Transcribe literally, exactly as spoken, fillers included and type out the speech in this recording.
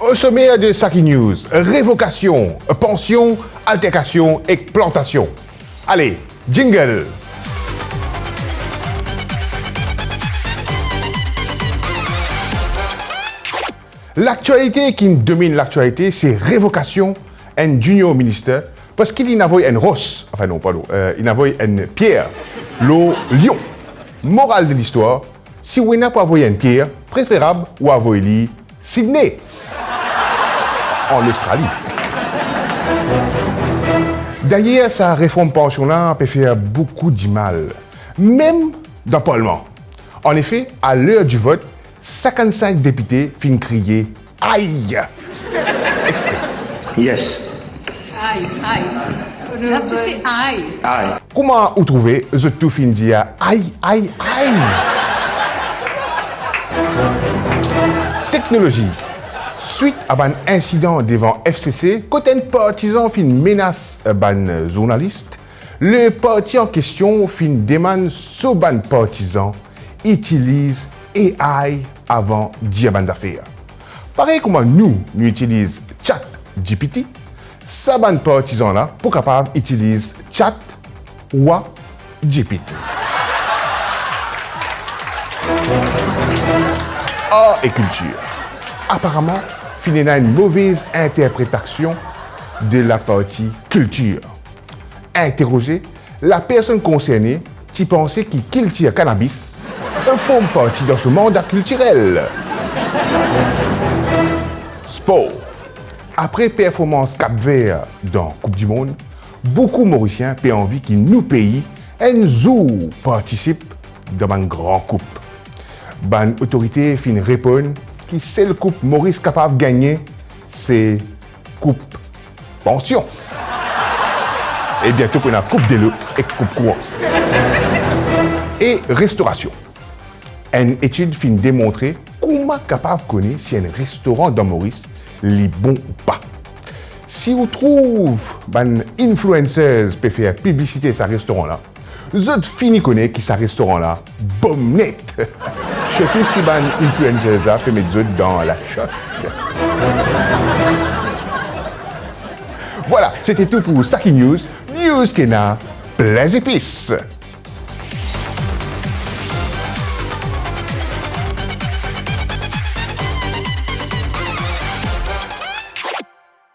Au sommaire de Saki News, revokasion, pansion, alterkasion ek plantasion. Ale, jingle! Laktialite ki dominn laktialite, se revokasion enn junior minister, parski li inn avoy enn ros, anfin non, pardon, eh, li inn avoy enn pier lor Lyon. Moral de listwar, si ou ena pou avoy enn pier, preferab ou avoy li Sydney, an Ostrali. Dayer, sa reform pansion la pe fer boukou dimal, mem dan parlman. Anefe, a ler di vot, sinkant-sink depite finn kriye, "Aïe!" Extrait. Yes. Aïe, aïe. You have to say aïe. Aïe. Kouma ou trouve, zot tou finn dir aïe, aïe, aïe? Teknolozi. Swit a bann insidan devan F C C, kot enn partizan finn menas bann zournalis, le parti an kestion finn demann so bann partizan itiliz A I avan dir bann zafer. Parey kouma nou, nou itiliz Chat G P T, sa bann partizan la pou kapav itiliz Chat wa G P T. Ar e kiltir. Aparaman, finn ena enn move interpretasion de laparti kiltir. Interoze, lapersonn konserne ti panse ki kiltir kanabis form parti dan so manda kiltirel. Spor. Apre performans Kap Ver dan Koup di Mond, boukou Morisien pe anvi ki nou pei enn zour partisip dan bann gran koup. Bann otorite finn reponn ki sel koup Moris kapav gagne, se Koup Pansion. E biento pou ena Koup Delo ek Koup Kouran. E restorasion. Enn etid finn demontre kouma kapav kone si enn restoran dan Moris li bon ou pa. Si ou trouv bann influencers pe fer piblisite sa restoran la, zot fini kone ki sa restoran la bom net. Sirtou si bann influencers la pe met zot dan lasot. Vwala, sete tou pou Saki News. News ki ena plin zepis.